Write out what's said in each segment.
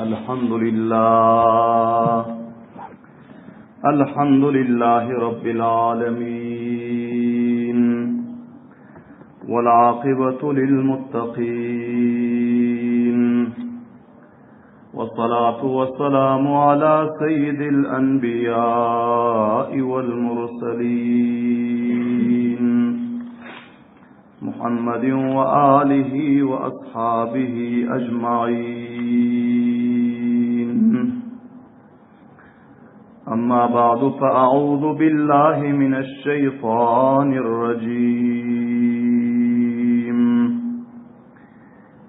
الحمد لله الحمد لله رب العالمين والعاقبة للمتقين والصلاة والسلام على سيد الأنبياء والمرسلين محمد وآله وأصحابه أجمعين أما بعد فأعوذ بالله من الشيطان الرجيم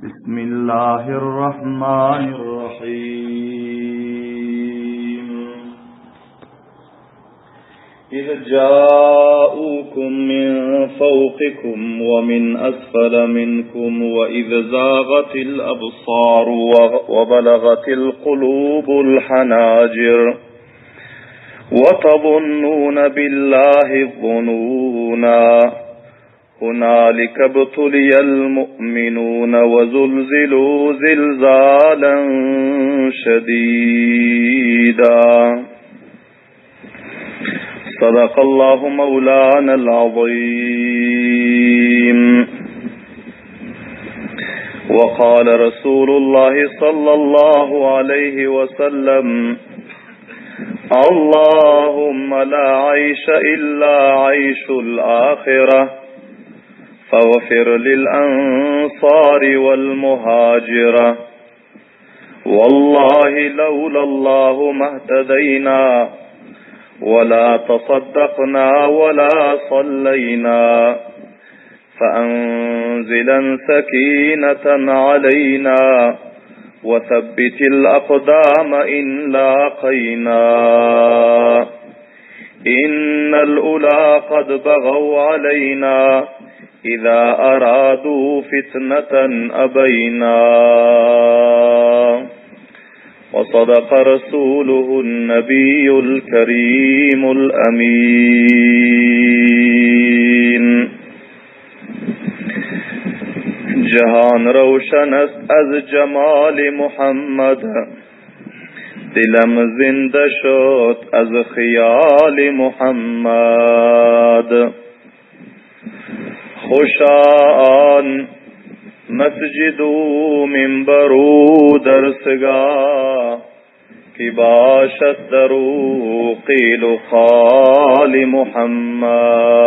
بسم الله الرحمن الرحيم إذ جاءوكم من فوقكم ومن أسفل منكم وإذ زاغت الأبصار وبلغت القلوب الحناجر وتظنون بالله الظنونا هنالك ابتلي المؤمنون وزلزلوا زلزالا شديدا صدق الله مولانا العظيم وقال رسول الله صلى الله عليه وسلم اللهم لا عيش إلا عيش الآخرة فاغفر للأنصار والمهاجرة والله لولا الله ما اهتدينا ولا تصدقنا ولا صلينا فأنزلا سكينة علينا وثبت الأقدام إن لاقينا إن الأولى قد بغوا علينا إذا أرادوا فتنة أبينا وصدق رسوله النبي الكريم الأمين جهان روشن است از جمال محمد دلم زنده شد از خیال محمد خوشان مسجد و منبر و درسگاه کی باشد در او قیل و قال محمد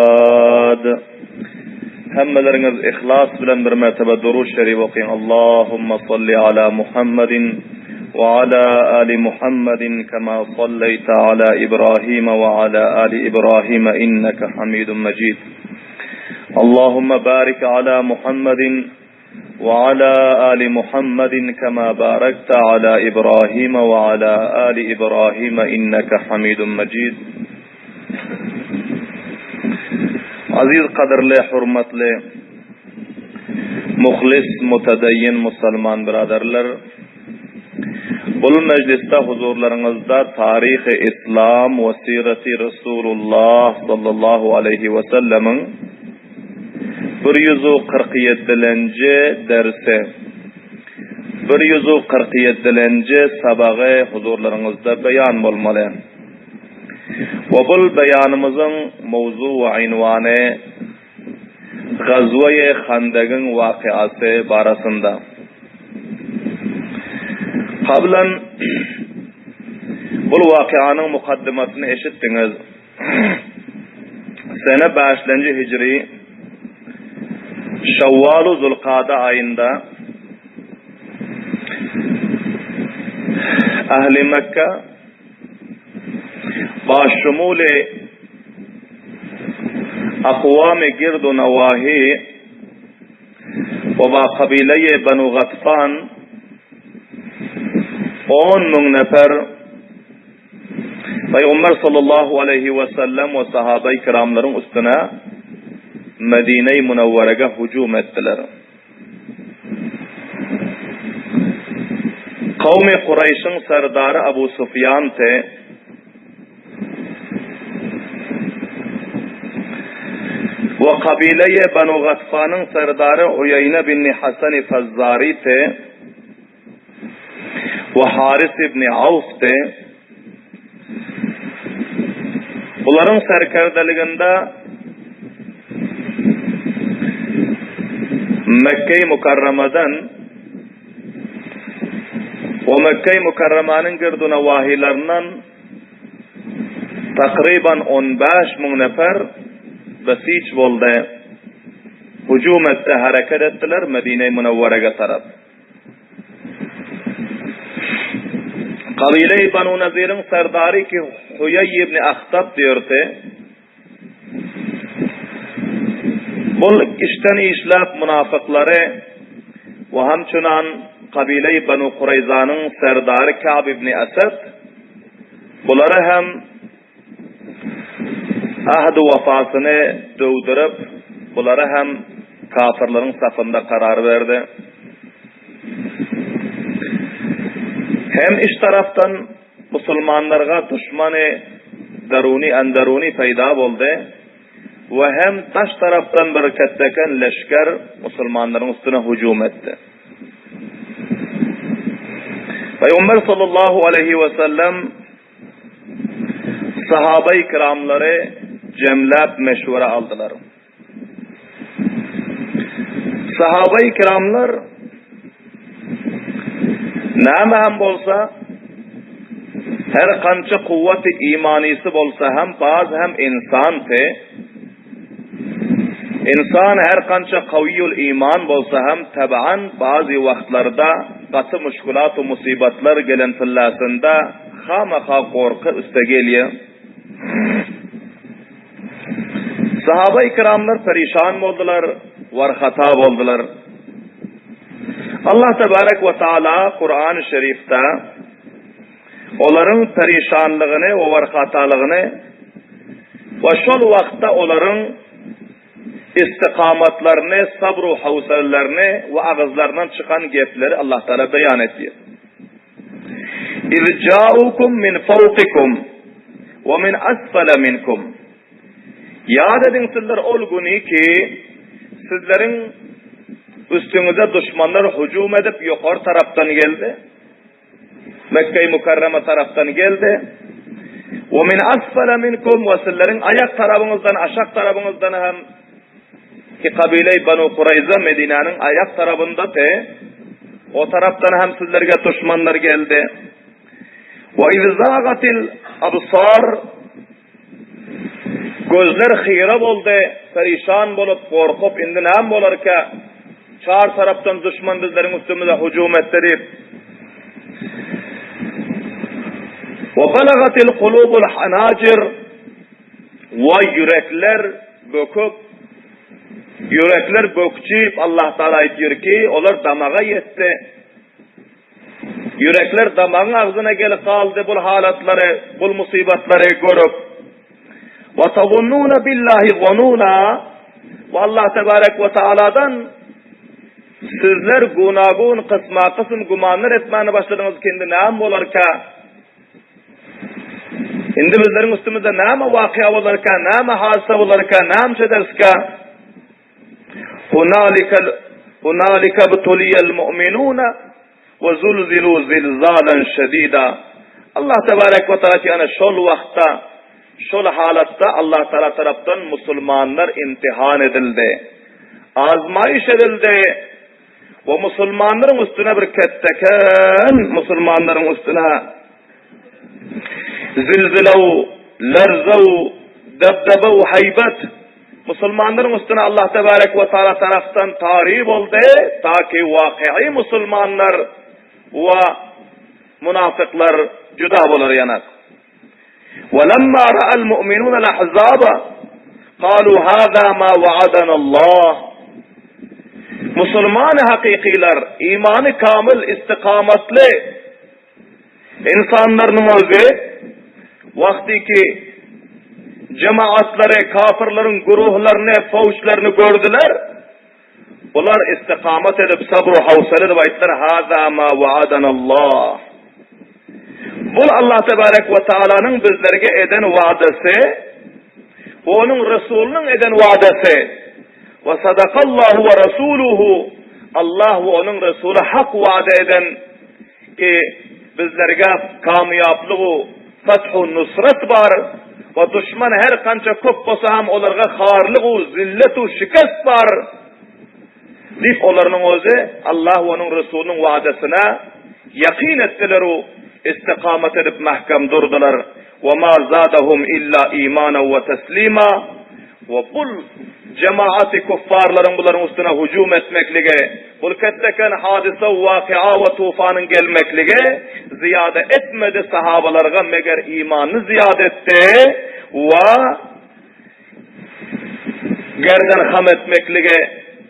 Hemmeleriňiz ihlas bilen bir mertebe Durud Şerif okyň Allahumma salli ala Muhammedin we ala ali Muhammedin kema salleýte ala Ibrahim we ala ali Ibrahim inneke Hamidun Mejid Allahumma barik ala Muhammedin we ala ali Muhammedin kema barakte ala Ibrahim we ala ali Ibrahim inneke Hamidun Mejid Aziz gadyrly hormatly muhlis mutadayyin musulman byradarlar bul mejlisde huzurlaryňyzda taryhy islam we siraty Resulullah sallallahu aleýhi we sellemiň 147-lenji dersi 147-lenji sabagy huzurlaryňyzda beýan bolmaly. We bul beýanymyzyň mowzu we ynwany Gazweýi Handagyň wakyasy barasynda. Kablan bul wakyanyň mukaddymasyny eşitdiňiz. Sene bäşlenji hijri Şawwalu Zulkada aýynda Ähli Mekge Başşumul Akwam-y Gird u Nawahi we ba kabile-i Benu Gatfan 10 müň nefer Pygamber sallallahu aleýhi we sellem we sahabeý kiramlaryň üstüne Medine-i Münewwerege hüjüm etdiler. Kowmy Kuraýşyň serdary Abu Sufýan te. We kabileýi Banu Gatfanyň serdary Uýeýne binni Hasany Fezzary te. We Haris ibn Awfdy. Bularyň serkerdeliginde Mekge-i Mukarramadan we Mekge-i Mukarramanyň girdu-nawahilaryndan takryban 15 müň nefer besiç boldy. Hüjüm etdi, hereket etdiler Medine-i Münewwerege tarap. Kabile-i Banu Naziriň serdary ki Huýeý ibn Ahtab diýerdi. Bul işden işläp munafyklary we hamçynan kabile-i Banu Kureýzanyň serdary Ka'b ibn Esed bulary hem Ahd-u wefasyny döwdürip, bulara hem kafyrlaryň safynda karar berdi. Hem iç tarapdan musulmanlarga duşmany daruny endaruny peýda boldy we hem daş tarapdan bir ketdeken leşger musulmanlaryň üstüne hüjüm etdi. Pygamber sallallahu aleýhi we sellem Sahabai kiramlary jemläp meşwere aldylar. Sahabai kiramlar näme hem bolsa her kança kuwwati imanisi bolsa hem baz hem insan te insan her kança kawiýul iman bolsa hem taban bazy wagtlarda gaty muşkulat we musibatlar gelen tyllasynda Hamaha gorky üste gelýä. Sahaba-i kiramlar perişan boldular, warhata boldular. Allah tebarek we taala Kur'an-ı Şerifde olaryň perişanlygyny we warhatalygyny we şol wagtda olaryň istikamatlaryny, sabr-u howsalalaryny we agyzlaryndan çykan gepleri Allah Taala beýan etýär. Iz ja'ukum min fawqikum we min asfala minkum. Ýat ediň sizler ol güni ki, sizleriň üstüňize duşmanlar hüjüm edip ýokary tarapdan geldi. Mekge-i Mükerreme tarapdan geldi. We min asfala minkum we sizleriň aýak tarapyňyzdan, aşak tarapyňyzdan hem Ki kabile-i Banu Kureýza Medinäniň aýak tarabynda-ty, o tarapdan hem sizlerge duşmanlar geldi. Ve iz zagatil absar Gözler hyra boldy, perişan bolup, gorkup, indi näme bolarka? Çar tarapdan duşman bizleriň üstümize hüjüm etdi diýip. Ve balagatil kulubul hanajir Waý ýürekler böküp, ýürekler bökjüp, Allah Taala aýtýar ki, olar damaga ýetdi. Ýürekler damagyň agzyna gelip galdy bul halatlary, bul musybatlary görüp. Wa tazunnuna billahi zununa we Allah tebarek we taaladan sizler gunagun kysma-kysym gümanlar etmäni başladyňyz ki, indi näme bolarka? Indi bizleriň üstümizde näme wakyýa bolarka, näme hadysa bolarka, näme ederskä? Hunalika hunalika btuliyal mu'minuna we zulzilu zilzalan şedida. Allah tebarek we taala ýa şol wagtda, şol halatda Allah taala tarapdan musulmanlar imtihan edildi. Azmaýyş edildi. We musulmanlaryň üstüne bir ketdeken musulmanlaryň üstüne zilzilew, lerzew, debdebew, haýbat musulmanlaryň üstüne Allah tebarek we taala tarapdan tary boldy, ta ki wakyýy musulmanlar we munafyklar juda bolar ýanak. Welemma ra'al mu'minunal ahzaba kalu hâzâ mâ wa'adanallah. Musulman hakykylar, imany kamyl, istikamatly insanlarynyň özi wagty ki jemaatlary, kafirleriň guruhlaryny, fowçlaryny gördüler. Bular istikamat edip, sabr-u hawsala edip aýtdylar, Haza ma wa'adanallah. Bul Allah tebarek we taalanyň bizlerge eden wadasy we onuň Resulynyň eden wadasy. We sadakallahu we rasuluhu. Allah we onuň Resuly hak wada eden ki. Bizlerge kamýaplygu fathu nusrat bar we duşman her kança köp bolsa hem olarga harlygu zilletu şikest bar diýip olarynyň özi Allah we onuň Resulynyň wadasyna ýakyn etdiler-u istikamat edip mähkem durdular. We ma zadahum illa imanan we teslima we bul jemaaty küffarlaryň bularyň üstüne hüjüm etmekligi, bul ketdeken hadysa wakea we tufanyň gelmekligi zyýada etmedi sahabalarga meger imanyny zyýada etdi we gerden ham etmekligi,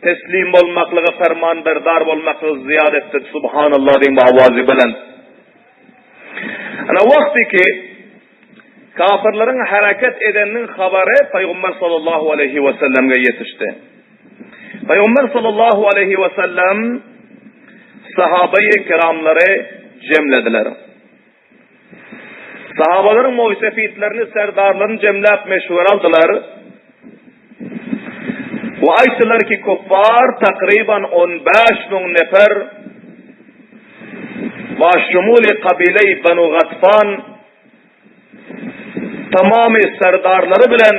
teslim bolmaklygy, fermanberdar bolmaklygy zyýada etdi. Subhanallah diýiň bu awazy belent. Ana wagty ki kafirleriň hereket edeniniň habary Pygamber sallallahu aleýhi we sellemge ýetişdi. Pygamber sallallahu aleýhi we sellem sahabeýi kiramlary jemlediler. Sahabalaryň moýsefitlerini, serdarlaryny jemläp meşwere aldylar. We aýtdylar ki, kuffar takryban 15 müň nefer başşumuli kabile-i Benu Gatfan tamamy serdarlary bilen,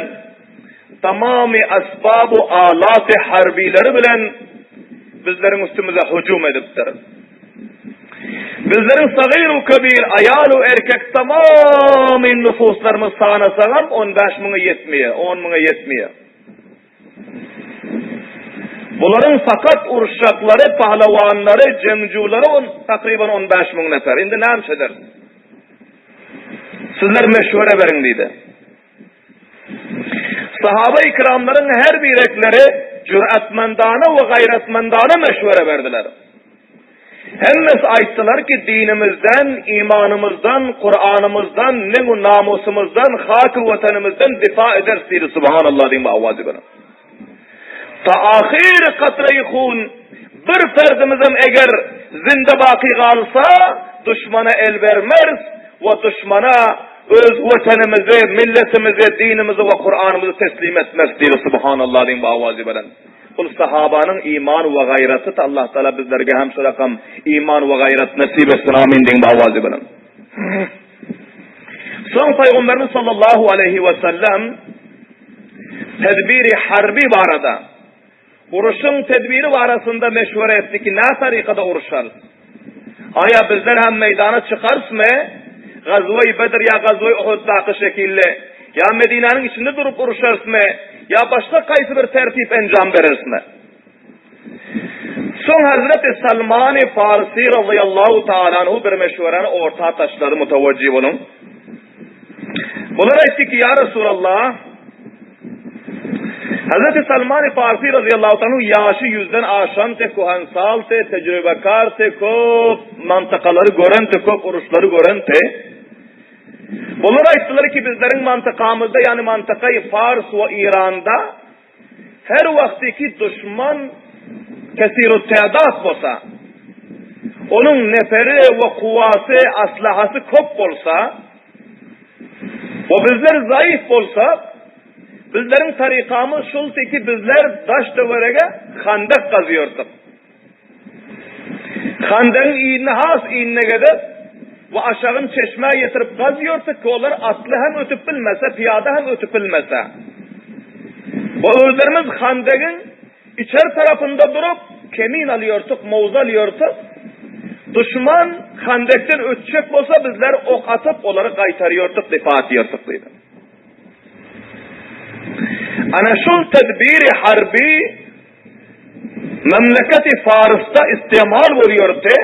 tamamy esbab-u alat-y harbileri bilen bizleriň üstümize hüjüm edipdir. Bizleriň sagyr-u kebir, aýal-u erkek tamamy nüfuslarymyz sanasagam on bäş müňe ýetmeýär, on müňe ýetmeýär. Bularyň fakat uruşjaklary, pahlawanlary, jeňjuwlary on, takryban 15 müň nefer. Indi näme ederis? Sizler meşwere beriň diýdi. Sahaba-i kiramlaryň her birekleri jüratmandana we gaýratmandana meşwere berdiler. Hemmesi aýtdylar ki, dinimizden, imanymyzdan, Kuranymyzdan, neňu namusymyzdan, haky watanymyzdan difa ederis diýdi. Subhanallah diýiň bu awazy bilen. Ta ahyr katreýi hun bir ferdimizem eger zinde baky galsa, duşmana el bermeris we duşmana öz watanymyzy, milletimizi, dinimizi we Kuranymyzy teslim etmeris diýdi. Subhanallah diýiň bu awazy bilen. Bul sahabanyň iman we gaýraty Allah Taala bizlerge hem şu rakam iman we gaýrat nesip etsin amin diýiň bu awazy bilen. Soň Pygamberimiz sallallahu aleýhi we sellem tedbiri harbi barada uruşyň tedbiri barasynda meşwere etdi ki, nä tarikada uruşarys? Aýa bizler hem meýdana çykarysmy? Gazwe-i Bedr ýa Gazwe-i Uhuddaky şekilli, ýa Medinäniň içinde durup uruşarysmy, ýa başga kaýsy bir tertip enjam bererismi? Soň Hazreti Salmany Farsi razyýallahu taala anhu bir meşweräni orta taşlady, mutawajjih boluň. Bular aýtdy ki, ýa Resulallah, Hazreti Salmany Farsi razyýallahu taala anhu ýaşy ýüzden aşandy, kuhansaldy, tejribekardy, köp mantakalary görenti, köp uruşlary görenti. Bular aýtdylar ki, bizleriň mantakamyzda, ýagny mantakaýy Fars we Iranda Her wagtyky duşman kesirut-tädat bolsa, onuň neferi we kuwwaty, aslahasy köp bolsa we bizler zaif bolsak, bizleriň tarykamyz şuldy ki, bizler daş-töwerege handak gazýardyk. Handagyň inini has inine gezip we aşagyny çeşmä ýetirip gazýardy ki, olar atly hem ötüp bilmese, pyýada hem ötüp bilmese. We özlerimiz handagyň içeri tarapynda durup, kemin alýardyk, mowza alýardyk. Duşman handakdan ötjek bolsa, bizler ok atyp, olary gaýtarýardyk, difa etýärdik diýdi. Ana şol tedbiri harby Memleketi Farsda istemal bolýardy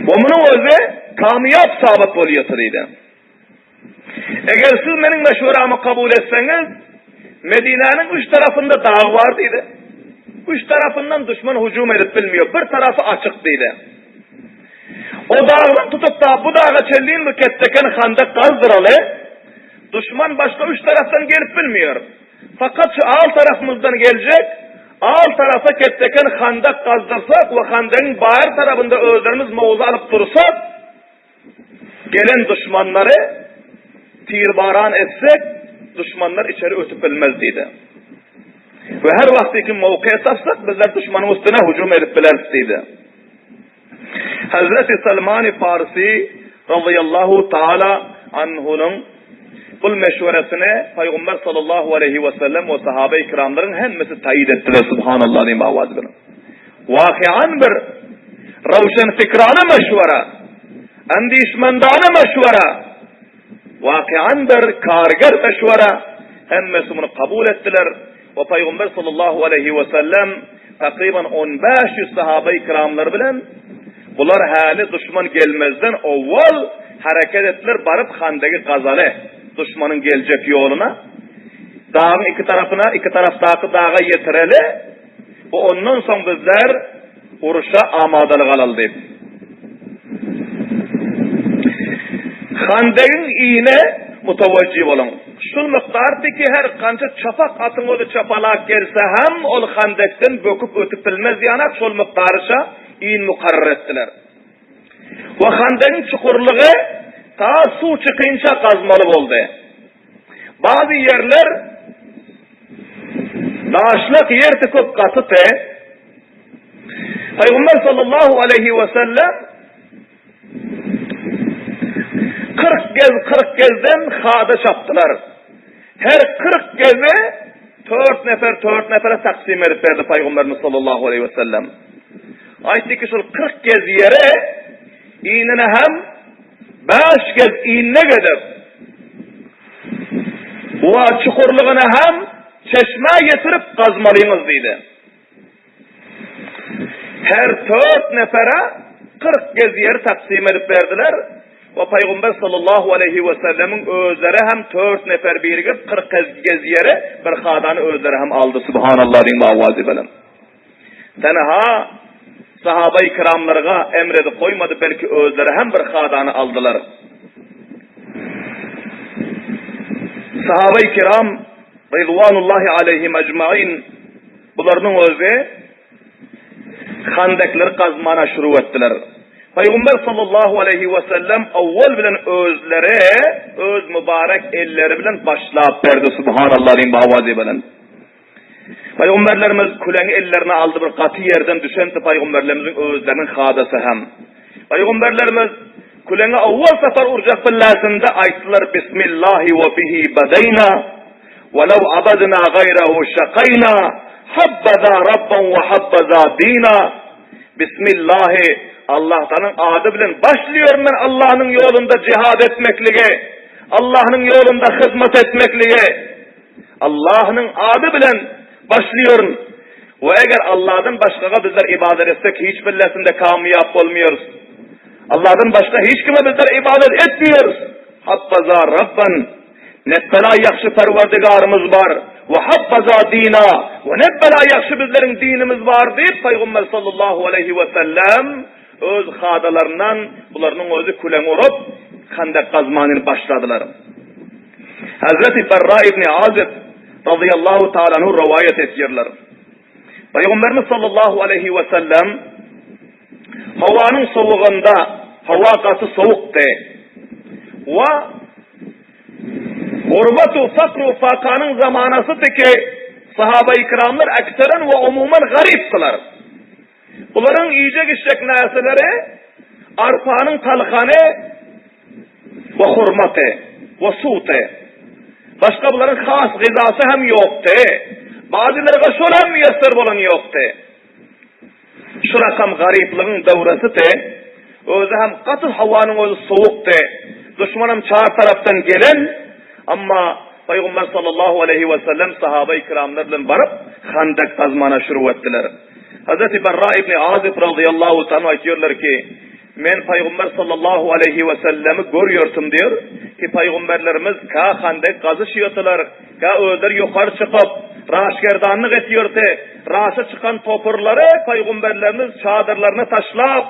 we munuň özi kamýap sabyt bolýardy diýdi. Eger siz meniň meşweramy kabul etseňiz, Medinäniň üç tarapynda dag bar diýdi. Üç tarapyndan duşman hüjüm edip bilmiýär. Bir tarapy açyk diýdi. O dagdan tutup da bu daga çenli bir ketdeken handak gazdyraly. Duşman başga üç tarapdan gelip bilmiýär. Fakat şu al tarapymyzdan geljek, al tarapa ketdeken handak gazdyrsak we handagyň baýyr tarapynda özlerimiz mowza alyp dursak, gelen duşmanlary tirbaran etsek, duşmanlar içeri ötüp bilmez diýdi. We her wagtky mowke tapsak, bizler duşmanyň üstüne hüjüm edip bileris diýdi. Hazreti Salmany Farsy razyýallahu taala anhunyň bul meşweresini Pygamber sallallahu aleýhi we sellem we sahabeýi kiramlaryň hemmesi taýyt etdiler Subhanallah diýip awaz bilen. Wakian bir röwşen fikrana meşwere, endişmendana meşwere, wakian bir karger meşwere hemmesi muny kabul etdiler. We Pygamber sallallahu aleýhi we sellem takryban on 500 sahabeýi kiramlar bilen bular häli duşman gelmezden owwal hereket etdiler baryp Handegi gazaly duşmanyň geljek ýoluna dagyň iki tarapyna iki tarapdaky daga ýetireli we ondan soň bizler uruşa amadalyk alaly diýip. Handegiň iýne mutawajjy boluň. Şul mukdardy ki, her kança çapak atyň özi çapalak gelse hem ol handekden böküp ötüp bilmez ýanak şol mukdaryça iýn mukarrar etdiler. We handegiň çukurlygy ta suw çykynça gazmaly boldy. Bazy ýerler daşlyk ýerdi köp gatydy. Pygamber sallallahu aleýhi we sellem 40 gez 40 gezden hada çapdylar. Her 40 gezi 4 nefer 4 nefere taksim edip berdi Pygamberimiz sallallahu aleýhi we sellem. Aýtdy ki şol 40 gez ýere inine hem Bäş gez innek edip, we çukurlygyny hem çeşmä ýetirip gazmalyňyz diýdi. Her tört nefere 40 gez ýeri taksim edip berdiler we Pygamber sallallahu aleýhi we sellemiň özleri hem tört nefer birigip 40 gez ýeri bir hadany özleri hem aldy. Subhanallah diýip awazy bilen. Tenha sahabaýy kiramlarga emr edip goýmady, belki özleri hem bir hadany aldylar. Sahabaýy kiram rizwanullahi aleýhim ejmain bularynyň özi handekleri gazmana şuru etdiler. Pygamber sallallahu aleýhi we sellem owwal bilen özleri öz mübarek elleri bilen başlap berdi subhanallah diýip awazy bilen. Pygamberlerimiz küleňi ellerine aldy bir gaty ýerden düşendi pygamberlerimiziň özleriniň hadasy hem. Pygamberlerimiz küleňe owwal sapar urjak billäsinde aýtdylar Bismillahi we bihi badayna we law abadna gaýrahu şakayna habbaza rabban we habbaza dina Bismillahi Allahtanyň ady bilen başlaýaryn men Allahnyň ýolunda jihad etmeklige Allahnyň ýolunda hyzmat etmeklige Allahnyň ady bilen başlaýaryn. We eger Allahdan başgaga bizler ibadet etsek hiç billesinde kamyýap bolmaýarys. Allahdan başga hiç kime bizler ibadet etmeýäris. Habbaza Rabban, Nebbela ýagşy Perwerdigarymyz bar. We habbaza dina, we nebbela ýagşy bizleriň dinimiz bar diýip Pygamber sallallahu aleýhi we sellem öz hadalaryndan bularynyň özi küleň urup handak gazmanyny başladylar. Hazreti Berra ibn Azib razyýallahu taala anhu rowaýat etýärler. Pygamberimiz sallallahu aleýhi we sellem howanyň sowugynda howa gaty sowukdy. We gurbatu fakru fakanyň zamanasydy ki sahaba-i kiramlar ekseren we umuman garypdylar. Bularyň iýjek-içjek närseleri arpanyň talhany we hurmaty we suwty. Başga bularyň has gyzasy hem ýokdy. Bazylaryga şol hem miýesser bolan ýokdy. Şu rakam garyplygyň döwresidi. Özi hem gaty howanyň özi sowukdy. Duşmanam çar tarapdan gelen, amma Pygamber sallallahu aleýhi we sellem sahabaýy kiramlar bilen baryp, Handak gazmana şuruw etdiler. Hazreti Berra ibn Azib razyýallahu taala aýtýarlar ki, Men Pygamber sallallahu aleýhi we sellemi görýärdim diýer, ki pygamberlerimiz ka handek gazyşýardylar, ka özleri ýokary çykyp, raşgerdanlyk etýärdi. Raşa çykan topurlary pygamberlerimiz çadyrlaryna taşlap,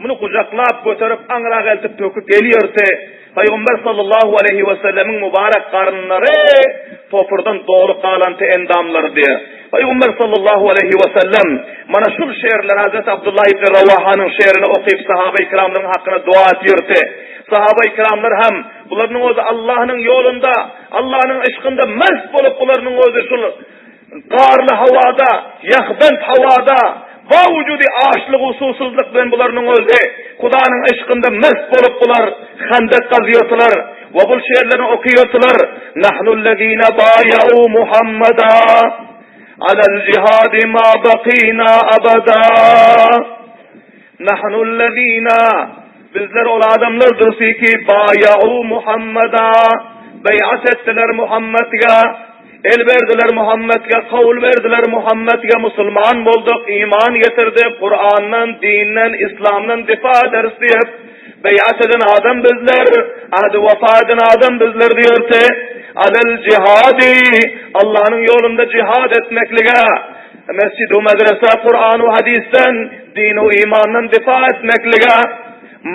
muny gujaklap göterip aňrak eltip töküp gelýärdi. Pygamber sallallahu aleýhi we sellemiň mübarek garynlary topurdan doly galanty endamlary diýýär. Pygamber sallallahu aleýhi we sellem mana şul şeýrleri Hazreti Abdullah ibn Rawahanyň şeýrini okyp sahaba-i kiramlaryň hakyna dua etýärdi. Sahaba-i kiramlar hem bularynyň özi Allahnyň ýolunda, Allahnyň yşkynda mest bolup bularynyň özi şul Garly howada, ýahbent howada, bawujudi açlyk-u suwsuzlyk bilen bularynyň özi. Hudanyň yşkynda mest bolup bular handak gazýardylar we bul şeýerlerini okaýardylar, Nahnullezine baýa'u Muhammeda alel jihadi ma bakina abada. Nahnullezine bizler ol adamlardyrys ki baýa'u Muhammeda beýat etdiler Muhammedge. El berdiler Muhammetge, kabul berdiler Muhammetge, musulman bolduk, iman getirdik, Kurandan, dinden, islamdan difa ederis diýip, beýat eden adam bizler, ahdi wefa eden adam bizler diýerdi. Alel jihadi, Allanyň ýolunda jihad etmeklige, mesjid u medrese, Kuran u hadisden, din u imandan difa etmeklige,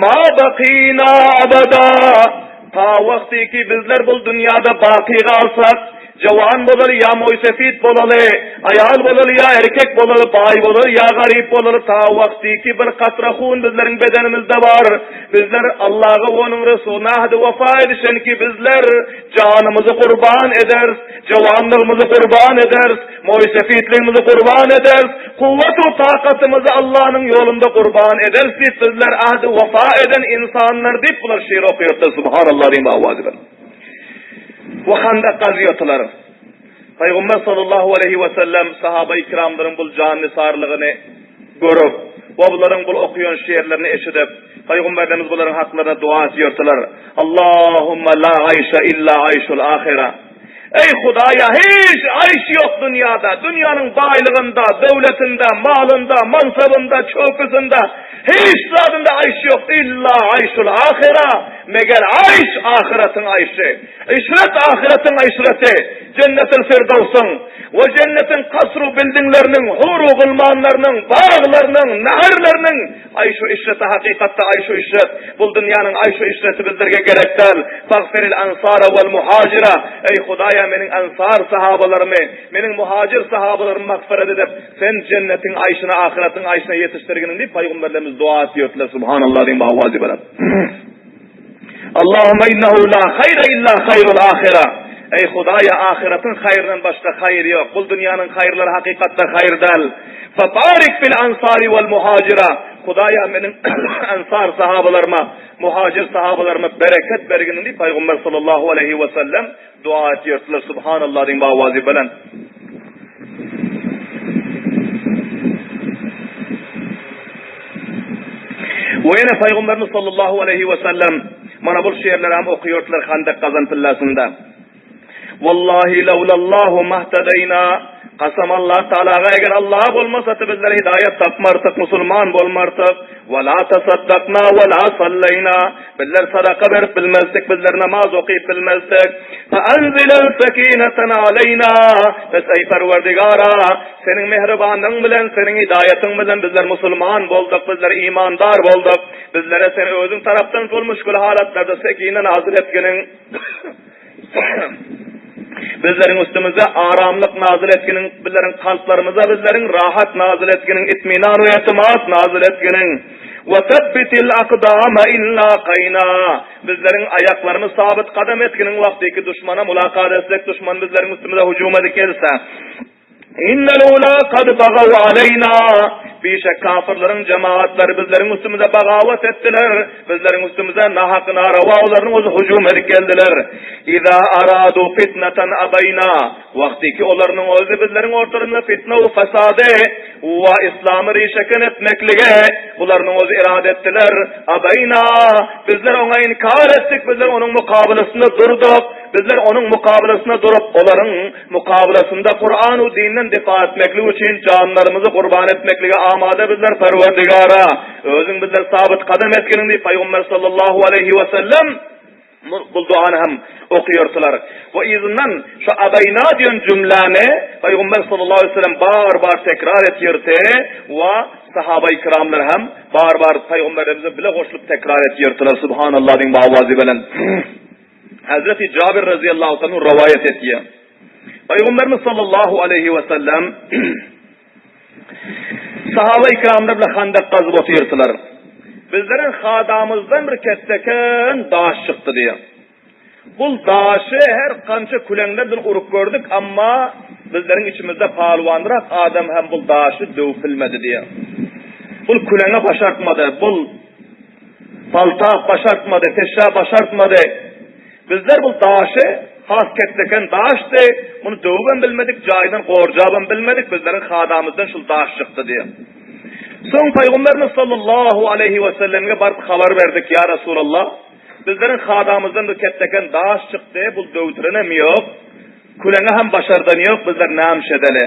ma bakina abada, Ta wagty ki bizler bul dünýada baky galsak, jawan bolaly ýa moýsefit bolaly, aýal bolaly ýa erkek bolaly, baý bolaly ýa garyp bolaly, ta wagty ki bir katra hun bizleriň bedenimizde bar, bizler Allaga we onuň Resulyna ahdi wefa edişen ki bizler janymyzy gurban ederis, jawanlygymyzy gurban ederis, Moýsefitligimizi gurban ederis, kuwwat-u takatymyzy Allanyň ýolunda gurban ederis diýip bizler ahdi wefa eden ynsanlar diýip bular şyr okaýardylar Subhanallah diýip owazy bilen. We handak gazýardylar. Pygamber sallallahu aleýhi we sellem sahaba-i kiramlaryň bul jannisarlygyny görüp we bularyň bul okaýan şyerlerini eşidip Pygamberlerimiz bularyň haklaryna dua etýärdiler. Allahumma la aýşa illa aýşul ahira. Eý Hudaýa hiç aýş ýok dünýada, dünýanyň baýlygynda, döwletinde, malynda, mansabynda, çöwküsinde hiç zadynda aýş ýok illa aýşul ahyra, meger aýş ahyratyň aýşy. Yşret ahyretiň yşreti, Jennetil Firdawsyň we jennetiň kasru bildingleriniň, huru gulmanlarynyň, baglarynyň, näherleriniň aýşu yşreti hakykatda aýşu yşret. Bul dünýäniň aýşu yşreti bizlerge gerek däl. Fagfiril ansara wal muhajira. Eý Hudaýa meniň ansar sahabalarymy, meniň muhajir sahabalarymy magfyret edip, sen jennetiň aýşyna ahyretiň aýşyna ýetişdirginiň diýip paýgamberlerimiz dua etýärdiler. Subhanallah diýip awazy bilen. Allahumma innehu la haýra illa haýrul ahira. Eý Hudaýa ahyretiň haýryndan başga haýyr ýok. Bul dünýäniň haýyrlary hakykatda haýyr däl. Febarik fil ansari wal muhajira. Hudaýa meniň ansar sahabalaryma, muhajir sahabalaryma bereket bergin diýip Pygamber sallallahu aleýhi we sellem dua etýärdiler. Subhanallah diýip awazy belent. We ýene Pygamberimiz sallallahu aleýhi we sellem mana bul şeýerleri hem okaýardylar Handak gazan pillasynda. Wallahi lawlallahu mahtadaýna Kasam Allah Taalaga eger Allah bolmasady bizler hidaýat tapmardyk, musulman bolmardyk. Wa la tasaddakna wa la sallaýna Bizler sadaka berip bilmezdik, bizler namaz okyp bilmezdik. Fa anzilel sekineten aleýna Bes eý Perwerdigara, Seniň mähribanlygyň bilen, Seniň hidaýatyň bilen bizler musulman bolduk, bizler imandar bolduk. Bizlere Sen Özüň tarapdan şol müşgil halatlarda sekine nazyl etginiň. Bizleriň üstümize aramlyk nazyl etginiň, bizleriň kalplarymyza bizleriň rahat nazyl etginiň, itminan we etimat nazyl etginiň. Ve sebbitil akdama in laqayna. Bizleriň aýaklarymyz sabyt kadam etginiň wagty ki duşmana mulakat etsek, duşman bizleriň üstümize hüjüm edip gelse. Innel ula kad bagaw aleýna, Bişek kafyrlaryň jemagatlary bizleriň üstümize bagawat etdiler, bizleriň üstümize nahak narawa olaryň özi hüjüm edip geldiler. Iza aradu fitneten abeýna, Wagtyky olarynyň özi bizleriň ortalarynda fitne we fasady we yslamy rişeken etmeklige bularynyň özi irade etdiler. Abeýna, Bizler oňa inkar etdik, bizler onuň mukabylasynda durduk, bizler onuň mukabylasynda durup olaryň Mukabalasynda Kuran-u dinden difa etmeklik üçin janlarymyzy gurban etmeklige amada bizler Perwerdigara, Özüň bizler sabyt kadam etginiň diýip Pygamber sallallahu aleýhi we sellem bul duany hem okaýardylar. We yzyndan şu abeýna diýen jümläni Pygamber sallallahu aleýhi we sellem bar-bar tekrar etýärdi we sahaba-i kiramlar hem bar-bar Pygamberimize bile goşulyp tekrar etýärdiler. Subhanallah diýip awazy belent. Hazreti Jabir razyýallahu anhu rowaýat etýär. Pygamberimiz sallallahu aleýhi we sellem sahaba ikramlar bilen handak gazyp otyrdylar. Bizleriň hadamyzdan bir kesseken daş çykdy diýýär. Bul daşy her kança küleňler bilen urup gördük, amma bizleriň içimizde palwanrak adam hem bul daşy döwüp bilmedi diýýär. Bul küleňe başartmady. Bul. Palta başartmady, teşşä başartmady. Bizler bu daşy, has ketdeken daşdy, muny döwübem bilmedik, jaýdan gorjabam bilmedik, bizleriň hadamyzdan şul daş çykdy diýýär. Soň Pygamberimiz sallallahu aleýhi we sellemge baryp habar berdik, Ýa Resulallah, bizleriň hadamyzdan bir ketdeken daş çykdy, bul döwdürenem ýok, küleňe hem başardan ýok, bizler näme iş edeli?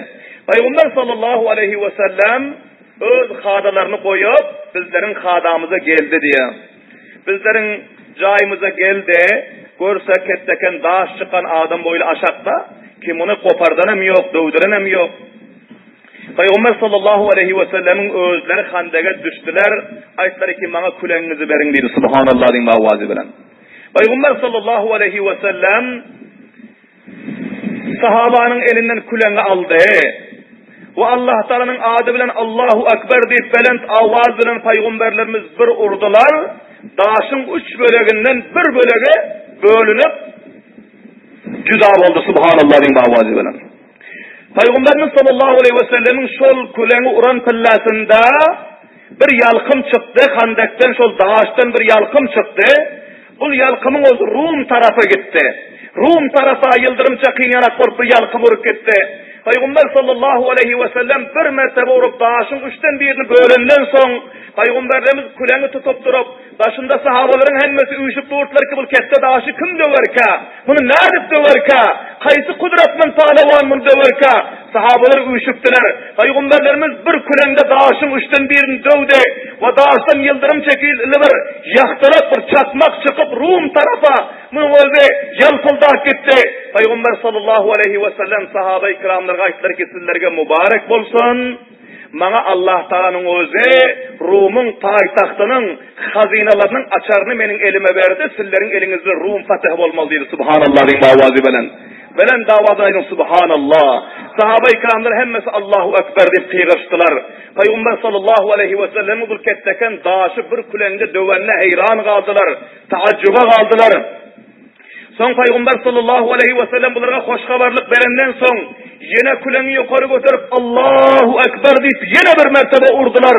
Pygamber sallallahu aleýhi we sellem öz hadalaryny goýup, bizleriň hadamyza geldi diýýär. Bizleriň jaýymyza geldi, görse ketdeken daş çykan adam boýly aşakda, ki muny gopardanam ýok, döwdürenem ýok. Pygamber sallallahu aleýhi we sellemiň özleri handege düşdüler, aýtdylar ki, maňa külegiňizi beriň diýdi, subhanallah diýiň owazy bilen. Pygamber sallallahu aleýhi we sellem sahabanyň elinden küleňi aldy we Allah Taalanyň ady bilen Allahu Ekber diýip belent awaz bilen pygamberlerimiz bir urdular, daşyň üç böleginden bir bölegi bölünip juda boldy, subhanallah diýiň owazy bilen. Pygamberimiz sallallahu aleýhi we sellemiň şol küleňi uran pillasynda bir ýalkym çykdy, handakdan şol daşdan bir ýalkym çykdy. Bul ýalkymyň özi Rum tarapa gitdi. Rum tarapa ýyldyrym çakyn ýanak bolup bir ýalkym urup gitdi. Pygamber sallallahu aleýhi we sellem bir mertebe urup daşyň üçden birini bölenden soň Pygamberlerimiz küleňi tutup durup, Daşynda sahabalaryň hemmesi üýşüp durdylar ki, bul ketde daşy kim döwerkä? Muny nädip döwerkä? Haýsy kudratmand pahlewan muny döwerkä? Sahabalar üýşüpdiler. Pygamberlerimiz bir küleňde daşyň üçden birini döwdi we daşdan ýyldyrym şekilli bir ýagtylyk, bir çakmak çykyp Rum tarapa munuň özi ýalpyldap gitdi. Pygamber sallallahu aleýhi wesellem sahabaýy kiramlarga aýtdylar ki, sizlerge mubarek bolsun! Maňa Allahtagalanyň özi Rumyň paýtagtynyň hazynalarynyň açaryny meniň elime berdi, sizleriň eliňizde Rum fatih bolmaly diýdi. Subhanallah diýiň owazy bilen. Belent owazdan aýdyň Subhanallah. Sahaba ikramlar hemmesi Allahu ekber diýip gygyryşdylar. Pygamber sallallahu aleýhi we sellem bu ketdeken daşy bir küleňde döwenine heýran galdylar, taajjuba galdylar. Soň Pygamber sallallahu aleýhi we sellem bulara hoş habarlyk berenden soň, ýene küleňi ýokary göterip, Allahu Ekber diýip ýene bir mertebe urdular.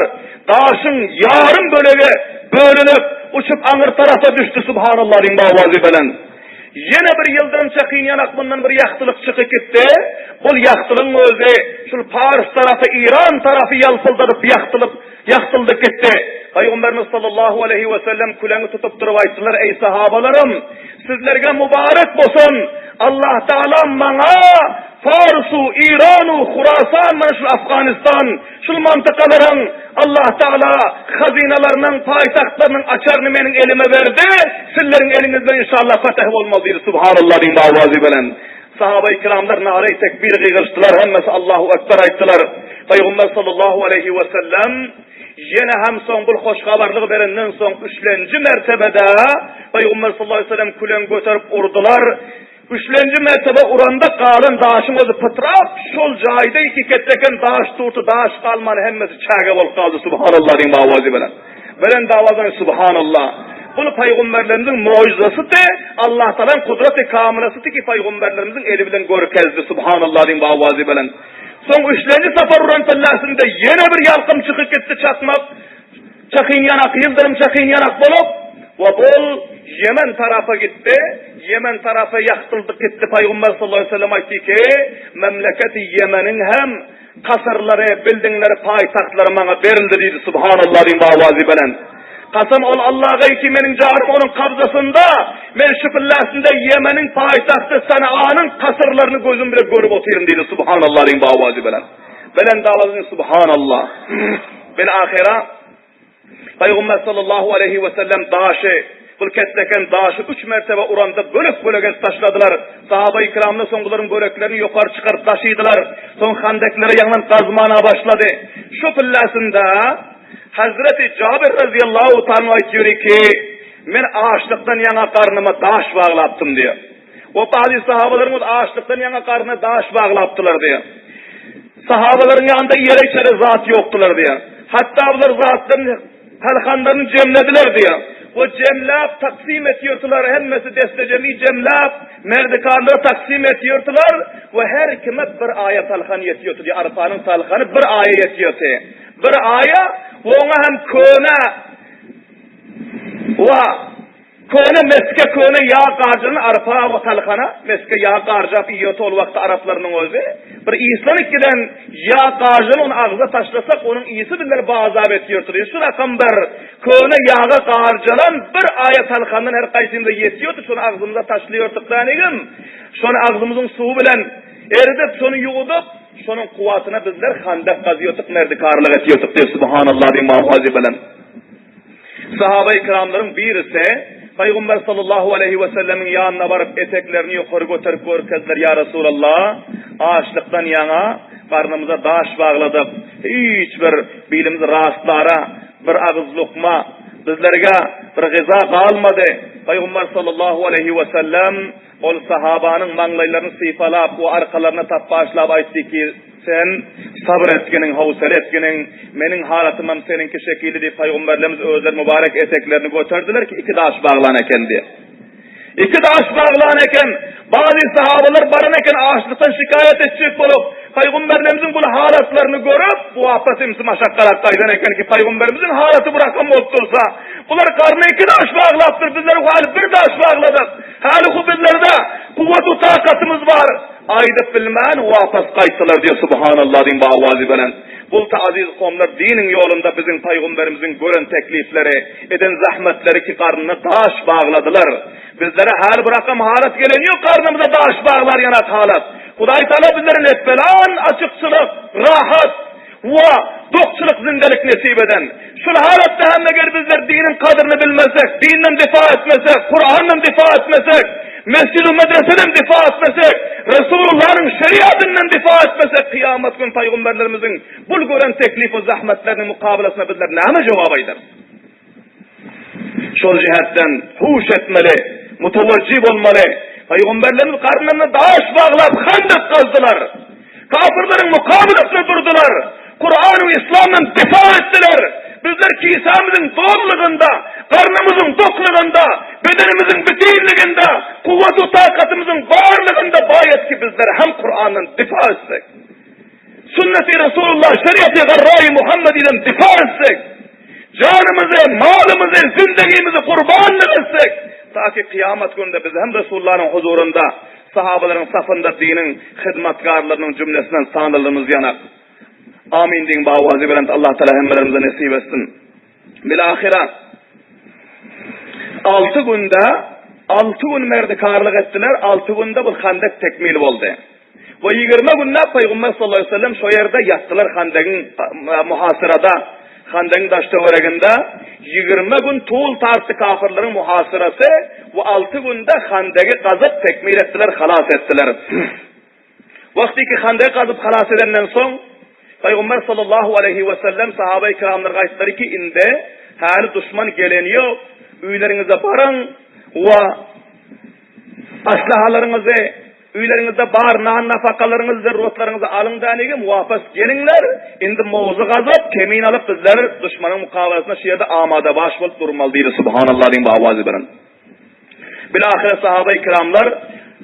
Daşyň ýarym bölegi bölünip, uçup aňyr tarapa düşdi, Subhanallah diýiň owazy bilen. Ýene bir ýyldyrym çakyn ýanak mundan bir ýagtylyk çykyp gitdi. Bul ýagtylygyň özi şul Pars tarapy, Iran tarapy ýalpyldadyp ýagtylyk Ýagtyldyp gitdi. Pygamberimiz sallallahu aleýhi we sellem küleňi tutup durup aýtdylar, Eý sahabalarym! Sizlerge mubarek bolsun! Allah Taala maňa Farsu, Iranu, Hurasan, mana şul Afganistan, şul mantykalaryň Allah Taala hazynalarynyň, paýtagtlarynyň açaryny meniň elime berdi. Sizleriň eliňizde inşallah feteh bolmaly diýdi. Subhanallah diýiň owazy bilen. Sahaba-i kiramlar nara-i tekbir gygyryşdylar, hemmesi Allahu Ekber aýtdylar. Pygamber sallallahu aleýhi we sellem ýene hem soň bul hoş habarlygy berenden soň üçlenji mertebede Pygamber sallallahu aleýhi we sellem küleň göterip urdular. Üçlenji mertebe uranda galan daşyň özi pytrap, şol jaýda iki ketdeken daş durdy, daş galman hemmesi çäge bolup galdy. Subhanallah diýiň owazy bilen. Beren dawadan Subhanallah. Bul paýgamberlerimiziň mugjyzasydy, Allah Tagalaň kudraty kamylasydy ki paýgamberlerimiziň eli bilen görkezdi Subhanallah diýiň owazy bilen. Soň üçlenji sapar uran pillasynda ýene bir ýalkym çykyp gitdi çakmak, çakyn ýanak, ýyldyrym çakyn ýanak bolup we bul Ýemen tarapa gitdi. Ýemen tarapa ýagtyldyp gitdi. Paýgamber sallallahu aleyhi ve sellem aýtdy ki, memleketi Ýemeniň hem Kasyrlary, bildingleri, paýtagtlary maňa berildi diýdi. Subhanallah diýiň owazy belent. Kasam ol Allaha ki meniň janym onuň kabzasynda, men şu pillasynda Ýemeniň paýtagty Sanaanyň kasyrlaryny gözüm bilen görüp otyryn diýdi. Subhanallah diýiň owazy belent. Belent owaz bilen Subhanallah. Bil ahira Pygamber sallallahu aleýhi we sellem daşy, bul ketdeken daşy üç mertebe uranda bölek-bölek edip taşladylar. Sahaba-i kiramlar soň bularyň böleklerini ýokary çykaryp daşydylar. Soň handekleri ýaňdan gazmana başlady. Şu pillasynda Hazreti Jabir razyýallahu taala aýtýar ki, men açlykdan ýaňa garnyma daş baglapdym diýýär. We bäzi sahabalaryň açlykdan ýaňa garnyna daş baglapdylar diýýär. Sahabalaryň ýanynda iýere-içere zat ýokdular diýýär. Hatda bular zatlaryny, talhanlaryny jemlediler diýýär. We jemläp taksym etýärdiler, hemmesi desse-jemi jemläp, merdikanlara taksym etýärdiler we her kime bir aýa talhan ýetýärdi diýýär. Arpanyň talhany bir aýa ýetýärdi. Bir aýa we oňa hem köne. We köne meske, köne ýag garjyny arpa we talhana meske ýag garjap iýýärdi ol wagtda araplarynyň özi. Bir yslanyp giden ýag garjyny ony agza taşlasak, onuň ysy bizleri bazap etýärdi. Şu rakam bir köne ýaga garjalan bir aýa talhandan her gaýsymyza ýetýärdi, şony agzymyza taşlaýardyk dänigim. Şony agzymyzyň suwy bilen eridip, şony ýuwudyp, şonuň kuwwatyna bizler handak gazýardyk, merdikarlyk etýärdik diýip, Subhanallah diýip, mawazy bilen. Sahabaýy kiramlaryň birisi Pygamber sallallahu aleýhi we sellemiň ýanyna baryp eteklerini ýokary göterip görkezdiler, Ýa Resulallah, açlykdan ýaňa garnymyza daş bagladyk, hiç bir bilimiz rastlara bir agyz lukma bizlerge bir gyza galmady. Pygamber sallallahu aleýhi we sellem ol sahabanyň maňlaýlaryny sypalap we arkalaryna tapbaşlap aýtdy ki, Sen sabyr etginiň, howsala etginiň, meniň halatymam seniňki şekilli diýip pygamberlerimiz özleri mübarek eteklerini göterdiler ki, iki daş baglan eken diýip. Iki daş baglan eken. Bazy sahabalar baran eken açlykdan şikaýat etjek bolup, pygamberlerimiziň bul halatlaryny görüp, bu apat imsi maşakgarak gaýdan eken ki, pygamberimiziň halaty bu rakam bolup dursa, bular garny iki daş baglapdyr, bizler hali bir daş bagladyk. Hali hu bizlerde kuwwat-u takatymyz bar. Aýdyp bilmän wapas gaýtdylar diýip Subhanallah diýiň bawazy belent. Bulta aziz komlar diniň ýolunda biziň paýgumberimiziň gören teklipleri, eden zahmetleri ki garnyna daş bagladylar. Bizlere häli bir rakam halat gelen ýok garnymyza daş baglar ýanak halat. Hudaý Taala bizlere netbelan açykçylyk, rahat we dokçylyk zindelik nesip eden. Şul halatda hem eger bizler diniň kadyryny bilmesek, dinden difa etmesek, Kurandan difa etmesek, mesjid-u medreseden difa etmesek, Resulullahnyň şeriatyndan difa etmesek, kyýamat gün paýgamberlerimiziň bul gören teklif we zahmetleriniň mukabylasyna bizler näme jogap aýdarys? Şol jähetden huş etmeli, mutawajjih bolmaly. Pygamberlerimiz garynlaryna daş baglap handak gazdylar. Kafirleriň mukabylasyna durdular. Kur'an we Islamdan difa etdiler. Bizler kisämiziň dollugynda, garnymyzyň doklugynda, bedenimiziň bütinliginde, kuwwat-u takatymyzyň barlygynda baýat ki bizler hem Kur'andan difa etsek. Sünneti Resulullah, şeriaty garraýy Muhammediden difa etsek. Janymyzy, malymyzy, zindegimizi gurbanlyk etsek, ta ki kyýamat gününde biz hem Resulullanyň huzurynda, sahabalaryň safynda diniň hyzmatkarlarynyň jümlesinden sanalymyz ýanak. Amin diýiň bawazy belent Allah Taala hemmelerimize nesip etsin. Bilahira 6 günde 6 gün merdikarlyk etdiler, 6 günde bu handek tekmil boldy. We 20 günläp Pygamber sallallahu aleýhi we sellem şo ýerde ýatdylar Handegiň muhasyrada, Handegiň daş-töwereginde 20 gün tul tartdy kafirleriň muhasyrasy we 6 günde Handegi gazyp tekmil etdiler, halas etdiler. Wagty ki Handegi gazyp halas edenden soň Pygamber sallallahu aleýhi we sellem sahaba-i kiramlara aýtdylar ki, indi häli duşman geleni ýok, öýleriňize baryň we aslahalaryňyzy Öýleriňizde bar nan-nafakalaryňyzy, zerurotlaryňyzy alyň dänigim, wapas geliňler, indi mowzy gazyp, kemin alyp bizler duşmanyň mukabalasyna şu ýerde amada-baş bolup durmaly diýdi. Subhanallah diýiň bu awazy bilen. Bilahyra sahaba-i kiramlar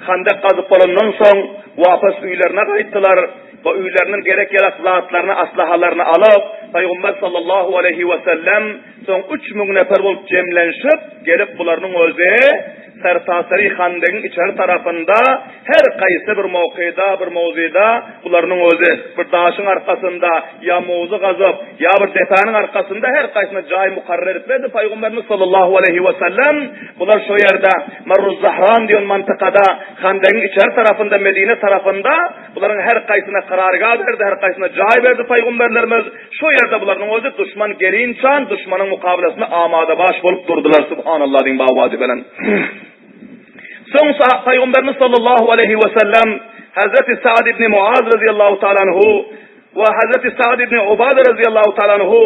handek gazyp bolandan soň wapas öýlerine gaýtdylar we öýlerinden gerek-ýarak zatlaryny, aslahalaryny alyp, Pygamber sallallahu aleýhi we sellem soň 3000 nefer bolup jemlenşip, gelip bularynyň özi Sertaseri handegiň içeri tarapynda her gaýsy bir mowkyda, bir mowzyda bularynyň özi bir daşyň arkasynda ýa mowzy gazyp, ýa bir depäniň arkasynda her gaýsyna jaý mukarrar edip berdi. Pygamberimiz sallallahu aleýhi we sellem bular şo ýerde Marruz-Zahran diýen mantykada handegiň içeri tarapynda Medine tarapynda bularyň her gaýsyna karargah berdi, her gaýsyna jaý berdi pygamberlerimiz. Şo ýerde bularynyň özi duşman gelinçan duşmanyň mukabylasynda amada-baş bolup durdular. Subhanallah diýiň bawady bilen. Soň Pygamberimiz sallallahu aleýhi we sellem Hazreti Sa'd ibn Muaz razyýallahu taala anhu we Hazreti Sa'd ibn Ubada razyýallahu taala anhu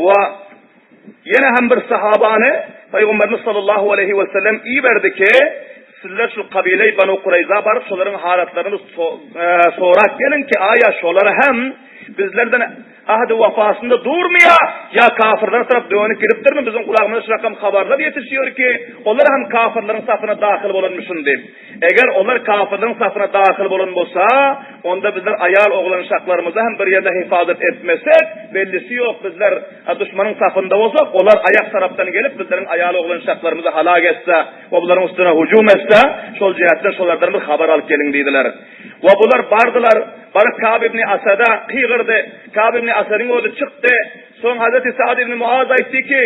we Ýene hem bir sahabany Pygamberimiz sallallahu aleýhi we sellem iberdi ki, sizler şu kabileý Banu Kureýza baryp şolaryň halatlaryny sorap geliň ki, aýa şolar hem bizlerden Ahdi-wepasynda durmy ýa, ýa kafyrlara tarap dönüp gidipdirmi? Biziň gulagymyza şu rakam habarlar ýetişýär ki, olar hem kafyrlaryň safyna dahyl bolanmyşyn diýip. Eger olar kafyrlaryň safyna dahyl bolan bolsa, onda bizler aýal-oglan şaklarymyzy hem bir ýerde hifazat etmesek, bellisi ýok, bizler duşmanyň safynda bolsak, olar aýak tarapdan gelip bizleriň aýal-oglan şaklarymyzy halak etse we bularyň üstüne hüjüm etse, şol jähetden şolardan bir habar alyp geliň diýdiler. We bular bardylar, baryp Kab ibni Asada gygyrdy. Kab ibni Asadyň özi çykdy. Soň Hazreti Saad ibni Muaz aýtdy ki,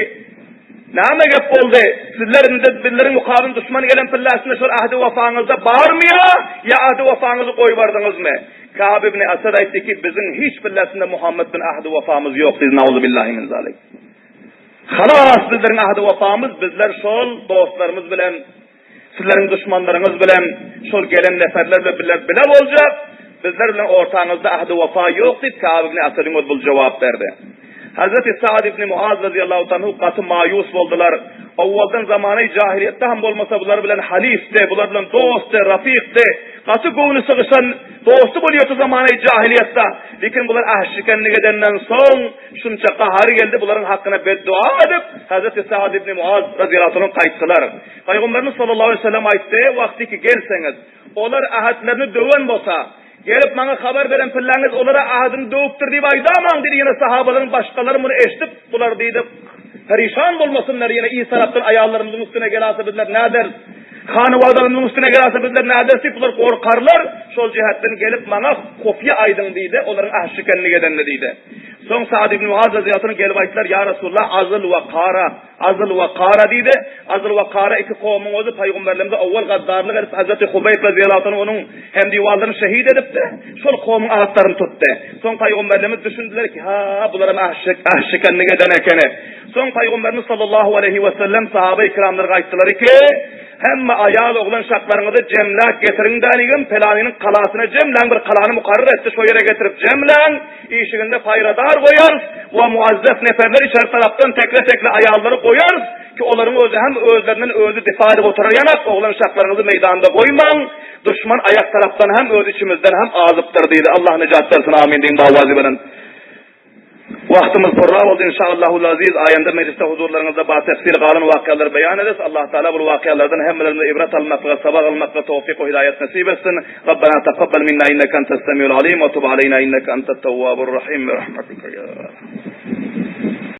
Näme gep boldy? Sizler indi bizleriň mukabyl duşman gelen pilläsinde şol ahdi-wefaňyzda barmy ýa, ýa ahdi-wefaňyzy goýbardyňyzmy? Kab ibni Asad aýtdy ki, Biziň hiç pilläsinde Muhammet bilen ahdi-wefamyz ýok diýdi, Nauzubillahi min zalik. Halas bizleriň ahdi-wefamyz, bizler şol dostlarymyz bilen Sizleriň duşmanlaryňyz bilen şol gelen neferler bilen bizler bile boljak, bizler bilen ortaňyzda ahdi-wefa ýok diýip, Ka'b ibn Asadyň özi bul jogap berdi. Hazreti Sa'd ibn Muaz razyýallahu anhu gaty maýus boldular. Owaldan zamany jahiliýetde hem bolmasa bular bilen halifdi, bular bilen dostdy, rafykdy. Gaty göwni sygyşan dosty bolýardy zamany jahiliýetde. Lekin bular ahd şikenlik edenden soň, Şunça gahary geldi, bularyň hakyna beddua edip, Hazreti Saad ibn Muaz razyýallahu anhu gaýtdylar. Pygamberimiz sallallahu aleýhi we sellem aýtdy, Wagty ki gelseňiz, olar ahdlaryny döwen bolsa, gelip maňa habar beren pilleňiz olara ahadyny döwüpdir diýip aýdamaň diýdi. Ýene sahabalaryň başgalary muny eşidip, bular diýdi, perişan bolmasynlar, ýene yz tarapdan aýallarymyzyň üstüne gelase bizler näderis? Hany-wagzalymyzyň üstüne gelase bizler näderis diýip bular gorkarlar. Şol jähetden gelip maňa hofýa aýdyň diýdi, olaryň ahd şikenlik edenini diýdi. Soň Saad ibn Muaz razyýallahu anh gelip aýtdylar, Ýa Resulallah, Azyl we Kara, Azyl we Kara diýdi. Azyl we Kara iki kowumyň özi pygamberlerimize owwal gaddarlyk edip, Hazreti Hubeýb razyýallahu anh onuň hemdiwarlaryny şehit edipdi. Şol kowumyň atlaryny tutdy. Soň pygamberlerimiz düşündiler ki, ha, bularam ahd şikenlik eden ekeni. Soň pygamberimiz sallallahu aleýhi we sellem sahaba-i kiramlara aýtdylar ki, Hemme aýal-oglan şaklaryňyzy jemläp getiriň dänigim, pelanynyň galasyna jemläň, bir galany mukarrar etdi, şo ýere getirip jemläň. Işiginde paýradar goýarys we muazzef neferler içeri tarapdan tekle-tekle aýallary goýarys ki, olaryň özi hem özlerinden özi difa edip oturar ýanak, oglan-uşaklaryňyzy meýdanda goýmaň, duşman aýak tarapdan hem öz içimizden hem azypdyr diýdi. Allah nejat bersin, amin diýiň bawazy bilen. Wagtymyz purra boldy inşaallahul aziz aýanda mejlisde huzurlaryňyzda batefsil galan wakyalary beýan ederis. Allah Taala bul wakyalardan hemmelerimize ibret almaklyga, sabak almaklyga towfyk we hidaýat nesip etsin. Rabbena takabbal minna inneke entes semiul alim we tub aleyna inneke entet tewwabur rahim bi rahmetike ya.